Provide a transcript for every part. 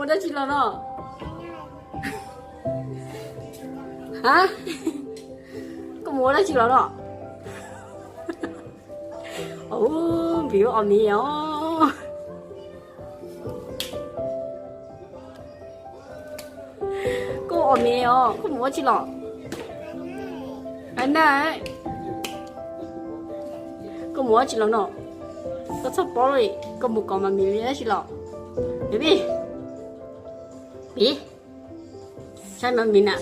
Dab tsi los no? Ha? Koj mus ua dab tsi los no? Ub, npim ua miv os. Koj ua miv os, koj mus ua tsi los? Ai na, koj mus ua tsi los no? Koj txhob paub li, koj mus kov mas miv li dab tsi los? Pim, pim, saib mas miv na.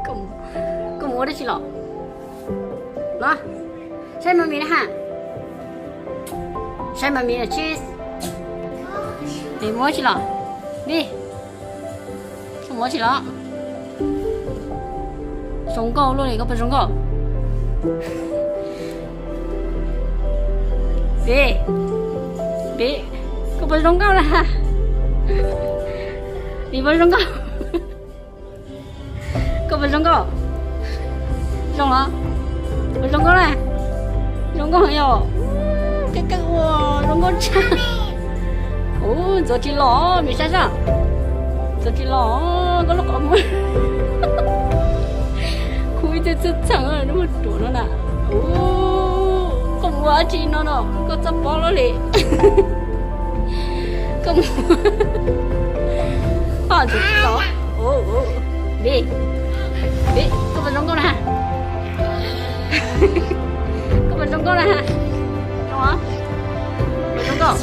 Koj mus ua dab tsi los? Los, saib mas miv na ha. Saib mas miv na tsis. Pim mus ua tsi los? Pim, koj mus ua tsi los? Zoo nkauj luaj li, koj puas zoo nkauj? Pim, pim, koj puas zoo nkauj na? Pim puas zoo nkauj? Koj puas zoo nkauj? Zoo los? Puas zoo nkauj na? Zoo nkauj yom? Kawg kawg ua zoo nkauj tshaj. Ub, ntxuav tsis los, miv saib sab. Ntxuav tsis los, koj lub qhov muag. Khuv ib txhij txheem lub muag ruam no na. Ub, koj mus ua dab tsi no no, koj txhob paub luaj li. Koj mus, ntxuav tsis los. Ub, pim, pim, koj puas zoo nkauj na? Koj puas zoo nkauj na? Zoo os, puas zoo nkauj?